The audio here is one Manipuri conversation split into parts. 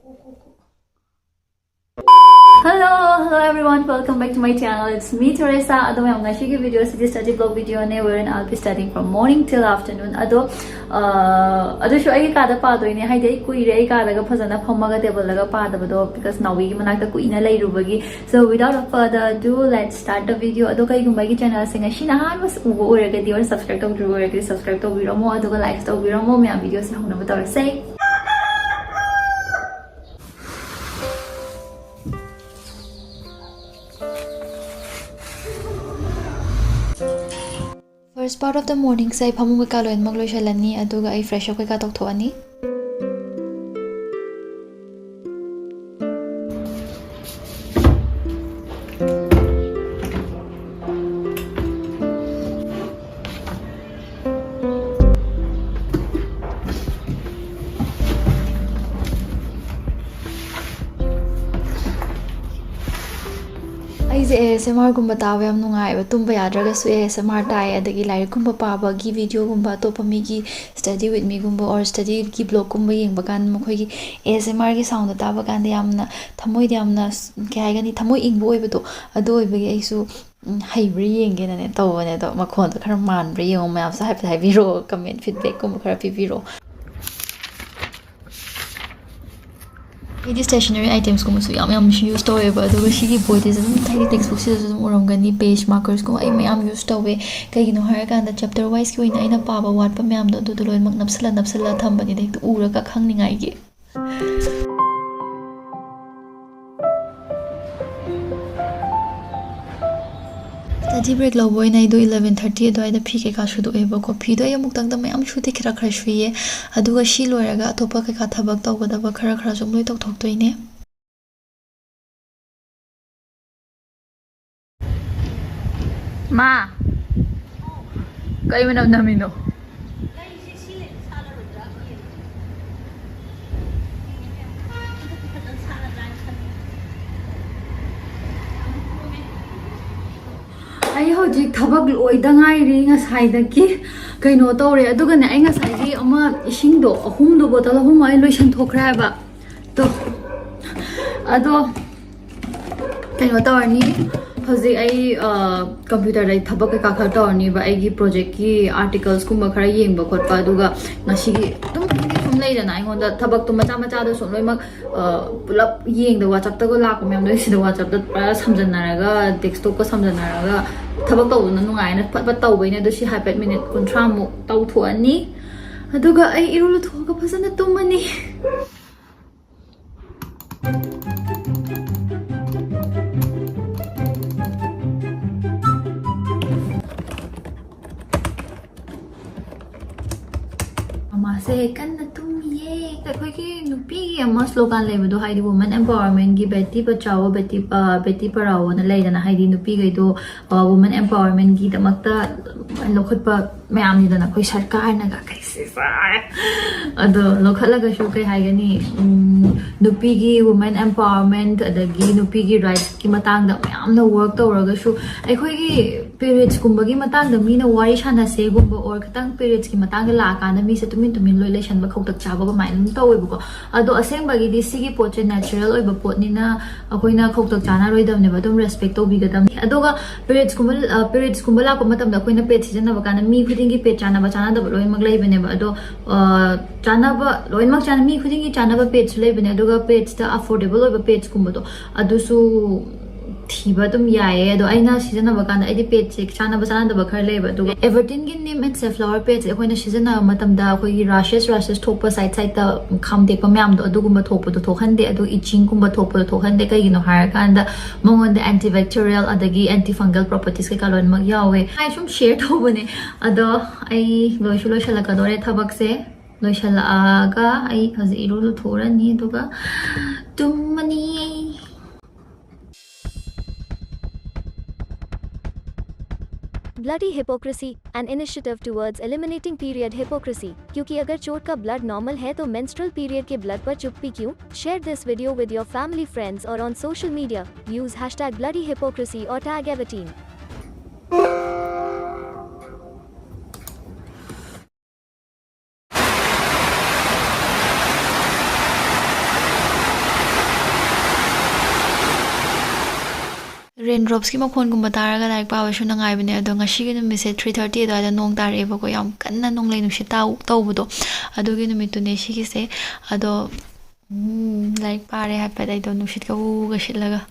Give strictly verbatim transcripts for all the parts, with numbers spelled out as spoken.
Hello, hello everyone, welcome back to my channel. It's me, Teresa. ꯑꯗꯣ ꯃꯌꯥꯝ, ꯉꯁꯤꯒꯤ video ꯁꯤꯗꯤ study vlog video ꯅꯦ, wherein I'll be studying from morning till afternoon. ꯑꯗꯣ ꯑ, ꯑꯗꯨꯁꯨ ꯑꯩꯒꯤ ꯀꯥꯗ ꯄꯥꯗꯣꯏꯅꯦ, ꯍꯥꯏꯗꯤ ꯑꯩ ꯀꯨꯏꯔꯦ ꯑꯩ ꯀꯥꯗꯒ ꯐꯖꯅ ꯐꯝꯃꯒ ꯇꯦꯕꯜꯗꯒ ꯄꯥꯗꯕꯗꯣ, because ꯅꯥꯎꯕꯤꯒꯤ ꯃꯅꯥꯛꯇ ꯀꯨꯏꯅ ꯂꯩꯔꯨꯕꯒꯤ꯫ So without further ado, let's start the video. ꯑꯗꯣ ꯀꯩꯒꯨꯝꯕ ꯑꯩꯒꯤ channel ꯁꯦ ꯉꯁꯤꯅ ꯑꯍꯥꯟꯕ ꯎꯕ ꯑꯣꯏꯔꯒꯗꯤ, or subscribe ꯇꯧꯗ꯭ꯔꯤꯕ ꯑꯣꯏꯔꯒꯗꯤ, subscribe ꯇꯧꯕꯤꯔꯝꯃꯣ, ꯑꯗꯨꯒ like ꯇꯧꯕꯤꯔꯝꯃꯣ꯫ ꯃꯌꯥꯝ, video ꯁꯦ ꯍꯧꯅꯕ ꯇꯧꯔꯁꯦ꯫ First part of the morning ꯁꯦ ꯑꯩ ꯐꯃꯨꯡ ꯀꯩꯀꯥ ꯂꯣꯏꯅꯃꯛ ꯂꯣꯏꯁꯤꯜꯂꯅꯤ, ꯑꯗꯨꯒ ꯑꯩ fresh up ꯀꯩꯀꯥ ꯇꯧꯊꯣꯛꯑꯅꯤ꯫ ꯑꯩꯁꯦ ASMR ꯒꯨꯝꯕ ꯇꯥꯕ ꯌꯥꯝ ꯅꯨꯡꯉꯥꯏꯕ, ꯇꯨꯝꯕ ꯌꯥꯗ꯭ꯔꯒꯁꯨ ASMR ꯇꯥꯏ, ꯑꯗꯒꯤ ꯂꯥꯏꯔꯤꯛꯀꯨꯝꯕ ꯄꯥꯕꯒꯤ video ꯒꯨꯝꯕ, ꯑꯇꯣꯞꯄ ꯃꯤꯒꯤ study with me ꯒꯨꯝꯕ or study ꯒꯤ vlog ꯀꯨꯝꯕ ꯌꯦꯡꯕ ꯀꯥꯟꯗ ꯃꯈꯣꯏꯒꯤ ASMR ꯒꯤ sound ꯗꯣ ꯇꯥꯕ ꯀꯥꯟꯗ ꯌꯥꯝꯅ ꯊꯃꯣꯏꯗ ꯌꯥꯝꯅ, ꯀꯩ ꯍꯥꯏꯒꯅꯤ, ꯊꯃꯣꯏ ꯏꯪꯕ ꯑꯣꯏꯕꯗꯣ, ꯑꯗꯨ ꯑꯣꯏꯕꯒꯤ ꯑꯩꯁꯨ ꯎꯝ, ꯍꯩꯕ꯭ꯔꯥ ꯌꯦꯡꯒꯦꯅꯅꯦ ꯇꯧꯕꯅꯦ꯫ ꯑꯗꯣ ꯃꯈꯣꯟꯗꯣ ꯈꯔ ꯃꯥꯟꯕ꯭ꯔꯥ ꯌꯦꯡꯉꯣ, ꯃꯌꯥꯝꯁꯨ ꯍꯥꯏꯐꯦꯠ ꯍꯥꯏꯕꯤꯔꯛꯑꯣ, comment feedback ꯀꯨꯝꯕ ꯈꯔ ꯄꯤꯕꯤꯔꯛꯑꯣ꯫ ꯑꯩꯗꯤ stationery items ꯀꯨꯝꯕꯁꯨ ꯌꯥꯝ ꯌꯥꯝ use ꯇꯧꯋꯦꯕ, ꯑꯗꯨꯒ ꯁꯤꯒꯤ ꯕꯣꯏꯗꯁꯨ ꯑꯗꯨꯝ, ꯍꯥꯏꯗꯤ text book ꯁꯤꯗꯁꯨ ꯑꯗꯨꯝ ꯎꯔꯝꯒꯅꯤ, page markers ꯀꯨꯝꯕ ꯑꯩ ꯃꯌꯥꯝ use ꯇꯧꯋꯦ꯫ ꯀꯩꯒꯤꯅꯣ ꯍꯥꯏꯔꯀꯥꯟꯗ chapter wise ꯀꯤ ꯑꯣꯏꯅ ꯑꯩꯅ ꯄꯥꯕ ꯋꯥꯠꯄ ꯃꯌꯥꯝꯗꯣ ꯑꯗꯨꯗꯣ ꯂꯣꯏꯅꯃꯛ ꯅꯞꯁꯜꯂ ꯅꯞꯁꯜꯂ ꯊꯝꯕꯅꯤꯗ, ꯍꯦꯛꯇ ꯎꯔꯒ ꯈꯪꯅꯤꯡꯉꯥꯏꯒꯤ꯫ Study break ꯂꯧꯕ ꯑꯣꯏꯅ ꯑꯩꯗꯣ eleven thirty ꯑꯗꯨꯋꯥꯏꯗ ꯐꯤ ꯀꯩꯀꯥ ꯁꯨꯗꯣꯛꯑꯦꯕꯀꯣ꯫ ꯐꯤꯗꯣ ꯑꯩ ꯑꯃꯨꯛꯇꯪꯗ ꯃꯌꯥꯝ ꯁꯨꯗꯦ, ꯈꯔ ꯈꯔ ꯁꯨꯏꯌꯦ꯫ ꯑꯗꯨꯒ ꯁꯤ ꯂꯣꯏꯔꯒ ꯑꯇꯣꯞꯄ ꯀꯩꯀꯥ ꯊꯕꯛ ꯇꯧꯒꯗꯕ ꯈꯔ ꯈꯔꯁꯨ ꯂꯣꯏ ꯇꯧꯊꯣꯛꯇꯣꯏꯅꯦ꯫ ꯃꯥ, ꯀꯩ ꯃꯅꯝ ꯅꯝꯃꯤꯅꯣ? ꯑꯩ ꯍꯧꯖꯤꯛ ꯊꯕꯛ ꯂꯣꯏꯗ ꯉꯥꯏꯔꯤ ꯉꯁꯥꯏꯗꯒꯤ꯫ ꯀꯩꯅꯣ ꯇꯧꯔꯦ, ꯑꯗꯨꯒꯅꯦ, ꯑꯩ ꯉꯁꯥꯏꯒꯤ ꯑꯃ ꯏꯁꯤꯡꯗꯣ ꯑꯍꯨꯝꯗꯣ, bottle ꯑꯍꯨꯝ ꯑꯩ ꯂꯣꯏꯁꯟꯊꯣꯛꯈ꯭ꯔꯦ ꯍꯥꯏꯕ꯫ ꯑꯗꯣ, ꯑꯗꯣ ꯀꯩꯅꯣ ꯇꯧꯔꯅꯤ, ꯍꯧꯖꯤꯛ ꯑꯩ ꯀꯝꯄ꯭ꯌꯨꯇꯔꯗ ꯊꯕꯛ ꯀꯩꯀꯥ ꯈꯔ ꯇꯧꯔꯅꯤꯕ, ꯑꯩꯒꯤ ꯄ꯭ꯔꯣꯖꯦꯛꯀꯤ ꯑꯥꯔꯇꯤꯀꯜꯁꯀꯨꯝꯕ ꯈꯔ ꯌꯦꯡꯕ ꯈꯣꯠꯄ, ꯑꯗꯨꯒ ꯉꯁꯤꯒꯤ ꯑꯗꯨꯝ ꯁꯨꯝ ꯂꯩꯗꯅ, ꯑꯩꯉꯣꯟꯗ ꯊꯕꯛꯇꯣ ꯃꯆꯥ ꯃꯆꯥꯗꯣ ꯁꯨꯝ ꯂꯣꯏꯅꯃꯛ ꯄꯨꯂꯞ ꯌꯦꯡꯗ, ꯋꯥꯆꯞꯇꯒ ꯂꯥꯛꯄ ꯃꯌꯥꯝꯗꯣ ꯑꯩ ꯁꯤꯗ ꯋꯥꯆꯞꯇ ꯄꯨꯔꯥ ꯁꯝꯖꯟꯅꯔꯒ, ꯗꯦꯁꯛꯇꯣꯞꯀ ꯁꯝꯖꯟꯅꯔꯒ ꯊꯕꯛ ꯇꯧꯕꯅ ꯅꯨꯡꯉꯥꯏꯅ ꯐꯠ ꯐꯠ ꯇꯧꯕꯩꯅꯦ꯫ ꯑꯗꯣ ꯁꯤ ꯍꯥꯏꯐꯦꯠ ꯃꯤꯅꯤꯠ ꯀꯨꯟꯊ꯭ꯔꯥꯃꯨꯛ ꯇꯧꯊꯣꯛꯑꯅꯤ, ꯑꯗꯨꯒ ꯑꯩ ꯏꯔꯨ ꯂꯨꯊꯣꯛꯑꯒ ꯐꯖꯅ ꯇꯨꯝꯃꯅꯤ꯫ ꯃꯃꯥꯁꯦ ꯀꯟꯅ ꯇꯨꯝꯃꯤꯌꯦ꯫ ꯑꯩꯈꯣꯏꯒꯤ ꯅꯨꯄꯤꯒꯤ ꯑꯃ ꯁ꯭ꯂꯣꯒꯥꯟ ꯂꯩꯕꯗꯣ, ꯍꯥꯏꯗꯤ ꯋꯨꯃꯟ ꯑꯦꯝꯄꯥꯋꯔꯃꯦꯟꯒꯤ, ꯕꯦꯇꯤ ꯕꯆꯥꯋꯣ, ꯕꯦꯇꯤ, ꯑ, ꯕꯦꯇꯤ ꯄꯔꯥꯋꯣꯅ ꯂꯩꯗꯅ, ꯍꯥꯏꯗꯤ ꯅꯨꯄꯤꯈꯩꯗꯣ, ꯑ, ꯋꯨꯃꯟ ꯑꯦꯝꯄꯥꯋꯔꯃꯦꯟꯒꯤꯗꯃꯛꯇ ꯂꯧꯈꯠꯄ ꯃꯌꯥꯝꯅꯤꯗꯅ, ꯑꯩꯈꯣꯏ ꯁꯔꯀꯥꯔꯅꯒ ꯀꯩꯁꯦ꯫ ꯑꯗꯣ ꯂꯧꯈꯠꯂꯒꯁꯨ ꯀꯩ ꯍꯥꯏꯒꯅꯤ, ꯎꯝ, ꯅꯨꯄꯤꯒꯤ ꯋꯨꯃꯦꯟ ꯑꯦꯝꯄꯥꯋꯔꯃꯦꯟ, ꯑꯗꯒꯤ ꯅꯨꯄꯤꯒꯤ ꯔꯥꯏꯠꯁꯀꯤ ꯃꯇꯥꯡꯗ ꯃꯌꯥꯝꯅ ꯋꯥꯔꯛ ꯇꯧꯔꯒꯁꯨ, ꯑꯩꯈꯣꯏꯒꯤ ꯄꯤꯔꯤꯌꯠꯁꯀꯨꯝꯕꯒꯤ ꯃꯇꯥꯡꯗ ꯃꯤꯅ ꯋꯥꯔꯤ ꯁꯥꯟꯅꯁꯦꯒꯨꯝꯕ, ꯑꯣꯔ ꯈꯤꯇꯪ ꯄꯤꯔꯤꯌꯠꯁꯀꯤ ꯃꯇꯥꯡꯗ ꯂꯥꯛꯑꯀꯥꯟꯗ ꯃꯤꯁꯦ ꯇꯨꯃꯤꯟ ꯇꯨꯃꯤꯟ ꯂꯣꯏ ꯂꯩꯁꯟꯕ, ꯈꯧꯇꯛ ꯆꯥꯕ ꯀꯃꯥꯏꯅ ꯑꯗꯨꯝ ꯇꯧꯋꯦꯕꯀꯣ꯫ ꯑꯗꯣ ꯑꯁꯦꯡꯕꯒꯤꯗꯤ ꯁꯤꯒꯤ ꯄꯣꯠꯁꯦ ꯅꯦꯆꯔꯦꯜ ꯑꯣꯏꯕ ꯄꯣꯠꯅꯤꯅ ꯑꯩꯈꯣꯏꯅ ꯈꯧꯇꯛ ꯆꯥꯅꯔꯣꯏꯗꯕꯅꯦꯕ, ꯑꯗꯨꯝ ꯔꯦꯁꯄꯦꯛ ꯇꯧꯕꯤꯒꯗꯕꯅꯤ꯫ ꯑꯗꯨꯒ ꯄꯤꯔꯤꯌꯠꯁꯀꯨꯝꯕ, ꯑ, ꯄꯤꯔꯤꯌꯠꯁꯀꯨꯝꯕ ꯂꯥꯛꯄ ꯃꯇꯝꯗ ꯑꯩꯈꯣꯏꯅ ꯄꯦꯗ ꯁꯤꯖꯤꯟꯅꯕ ꯀꯥꯟꯗ ꯃꯤ ꯈꯨꯗꯤꯡꯒꯤ ꯄꯦꯗ ꯆꯥꯟꯅꯕ ꯆꯥꯟꯅꯗꯕ ꯂꯣꯏꯅꯃꯛ ꯂꯩꯕꯅꯦꯕ꯫ ꯑꯗꯣ, ꯑ, ꯆꯥꯟꯅꯕ ꯂꯣꯏꯅꯃꯛ ꯆꯥꯟꯅ-, ꯃꯤ ꯈꯨꯗꯤꯡꯒꯤ ꯆꯥꯟꯅꯕ ꯄꯦꯗꯁꯨ ꯂꯩꯕꯅꯦ, ꯑꯗꯨꯒ ꯄꯦꯗꯁꯇ ꯑꯐꯣꯔꯗꯦꯕꯜ ꯑꯣꯏꯕ ꯄꯦꯗꯁꯀꯨꯝꯕꯗꯣ ꯑꯗꯨꯁꯨ ꯊꯤꯕ ꯑꯗꯨꯝ ꯌꯥꯏꯌꯦ꯫ ꯑꯗꯣ ꯑꯩꯅ ꯁꯤꯖꯤꯟꯅꯕ ꯀꯥꯟꯗ ꯑꯩꯗꯤ ꯄꯦꯗꯁꯦ ꯆꯥꯟꯅꯕ ꯆꯥꯟꯅꯗꯕ ꯈꯔ ꯂꯩꯌꯦꯕ꯫ ꯑꯗꯨꯒ ꯑꯦꯚꯔꯇꯤꯟꯒꯤ ꯅꯤꯝ ꯑꯦꯟ ꯁꯦꯐ꯭ꯂꯥꯋꯔ ꯄꯦꯗꯁꯦ ꯑꯩꯈꯣꯏꯅ ꯁꯤꯖꯤꯟꯅꯕ ꯃꯇꯝꯗ ꯑꯩꯈꯣꯏꯒꯤ ꯔꯥꯁꯦꯁ, ꯔꯥꯁꯦꯁ ꯊꯣꯛꯄ, ꯁꯥꯏꯠ ꯁꯥꯏꯠꯇ ꯈꯥꯝꯗꯦꯛꯄ ꯃꯌꯥꯝꯗꯣ, ꯑꯗꯨꯒꯨꯝꯕ ꯊꯣꯛꯄꯗꯣ ꯊꯣꯛꯍꯟꯗꯦ, ꯑꯗꯨ ꯏꯆꯤꯡꯒꯨꯝꯕ ꯊꯣꯛꯄꯗꯣ ꯊꯣꯛꯍꯟꯗꯦ꯫ ꯀꯩꯒꯤꯅꯣ ꯍꯥꯏꯔꯀꯥꯟꯗ ꯃꯉꯣꯟꯗ ꯑꯦꯟꯇꯤꯕꯦꯛꯇꯤꯔꯤꯌꯦꯜ ꯑꯗꯒꯤ ꯑꯦꯟꯇꯤ ꯐꯪꯒꯜ ꯄ꯭ꯔꯣꯄꯔꯇꯤꯁ ꯀꯩꯀꯥ ꯂꯣꯏꯅꯃꯛ ꯌꯥꯎꯋꯦ꯫ ꯑꯩ ꯁꯨꯝ ꯁꯤꯌꯔ ꯇꯧꯕꯅꯦ꯫ ꯑꯗꯣ ꯑꯩ ꯂꯣꯏꯁꯨ ꯂꯣꯏꯁꯤꯜꯂꯛꯀꯗꯣꯔꯦ ꯊꯕꯛꯁꯦ꯫ ꯂꯣꯏꯁꯤꯜꯂꯛꯑꯒ ꯑꯩ ꯍꯧꯖꯤꯛ ꯏꯔꯨ ꯂꯨꯊꯣꯛꯎꯔꯅꯤ, ꯑꯗꯨꯒ ꯇꯨꯝꯃꯅꯤ꯫ Bloody Hypocrisy, an initiative towards eliminating period hypocrisy। क्योंकि अगर चोर का ब्लड नॉर्मल है तो मेंस्ट्रुअल पीरियड के ब्लड पर चुप्पी क्यों? Share this video with your family, friends or on social media। Use hashtag bloody hypocrisy or tag Everteen। ꯔꯦꯟ ꯗ꯭ꯔꯣꯞꯁꯀꯤ ꯃꯈꯣꯟꯒꯨꯝꯕ ꯇꯥꯔꯒ ꯂꯥꯏꯔꯤꯛ ꯄꯥꯕꯁꯨ ꯅꯨꯡꯉꯥꯏꯕꯅꯦ꯫ ꯑꯗꯣ ꯉꯁꯤꯒꯤ ꯅꯨꯃꯤꯠꯁꯦ ꯊ꯭ꯔꯤ ꯊꯥꯔꯇꯤ ꯑꯗꯨꯋꯥꯏꯗ ꯅꯣꯡ ꯇꯥꯔꯛꯑꯦꯕꯀꯣ, ꯌꯥꯝ ꯀꯟꯅ ꯅꯣꯡꯂꯩ ꯅꯨꯡꯁꯤꯠ ꯇꯧꯕꯗꯣ, ꯑꯗꯨꯒꯤ ꯅꯨꯃꯤꯠꯇꯨꯅꯦ ꯁꯤꯒꯤꯁꯦ꯫ ꯑꯗꯣ ꯂꯥꯏꯔꯤꯛ ꯄꯥꯔꯦ ꯍꯥꯏꯐꯦꯠ ꯑꯩꯗꯣ ꯅꯨꯡꯁꯤꯠꯀ ꯎꯒ ꯁꯤꯠꯂꯒ꯫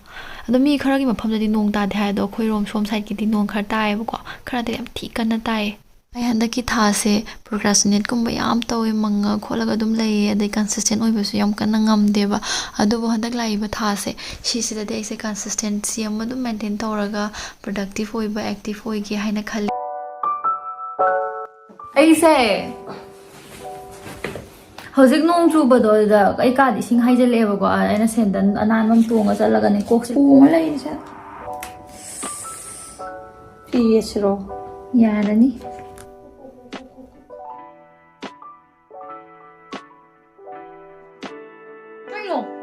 ꯑꯗꯣ ꯃꯤ ꯈꯔꯒꯤ ꯃꯐꯝꯗꯗꯤ ꯅꯣꯡ ꯇꯥꯗꯦ ꯍꯥꯏ, ꯑꯗꯣ ꯑꯩꯈꯣꯏꯔꯣꯝ ꯁꯣꯝ ꯁꯥꯏꯠꯀꯤꯗꯤ ꯅꯣꯡ ꯈꯔ ꯇꯥꯏꯌꯦꯕꯀꯣ, ꯈꯔꯗꯤ ꯌꯥꯝ ꯊꯤ ꯀꯟꯅ ꯇꯥꯏꯌꯦ꯫ ꯑꯩ ꯍꯟꯗꯛꯀꯤ ꯊꯥꯁꯦ ꯄ꯭ꯔꯣꯀ꯭ꯔꯥꯁꯇꯤꯅꯦꯠꯀꯨꯝꯕ ꯌꯥꯝ ꯇꯧꯋꯦ, ꯃꯪꯉ ꯈꯣꯠꯂꯒ ꯑꯗꯨꯝ ꯂꯩꯌꯦ, ꯑꯗꯩ ꯀꯟꯁꯤꯁꯇꯦꯟ ꯑꯣꯏꯕꯁꯨ ꯌꯥꯝ ꯀꯟꯅ ꯉꯝꯗꯦꯕ꯫ ꯑꯗꯨꯕꯨ ꯍꯟꯗꯛ ꯂꯥꯛꯏꯕ ꯊꯥꯁꯦ ꯁꯤꯁꯤꯗꯗꯤ ꯑꯩꯁꯦ ꯀꯟꯁꯤꯁꯇꯦꯟꯁꯤ ꯑꯃ ꯑꯗꯨꯝ ꯃꯦꯟꯇꯦꯟ ꯇꯧꯔꯒ ꯄ꯭ꯔꯗꯛꯇꯤꯞ ꯑꯣꯏꯕ, ꯑꯦꯛꯇꯤꯞ ꯑꯣꯏꯒꯦ ꯍꯥꯏꯅ ꯈꯜꯂꯤ꯫ ꯑꯩꯁꯦ ꯍꯧꯖꯤꯛ ꯅꯣꯡ ꯆꯨꯕꯗꯣ, ꯑꯗꯨꯗ ꯑꯩ ꯀꯥꯗ ꯏꯁꯤꯡ ꯍꯩꯖꯤꯜꯂꯛꯑꯦꯕꯀꯣ꯫ ꯑꯩꯅ ꯁꯦꯟꯗꯟ ꯑꯅꯥꯟꯕ ꯑꯃ ꯇꯣꯡꯉ ꯆꯠꯂꯒꯅꯦ ꯀꯣꯛꯁꯦ ꯄꯣꯝꯃ ꯂꯩꯔꯤꯁꯦ꯫ ꯄꯤꯌꯦꯁꯤꯔꯣ? ꯌꯥꯔꯅꯤ꯫ ꯀꯩꯅꯣ?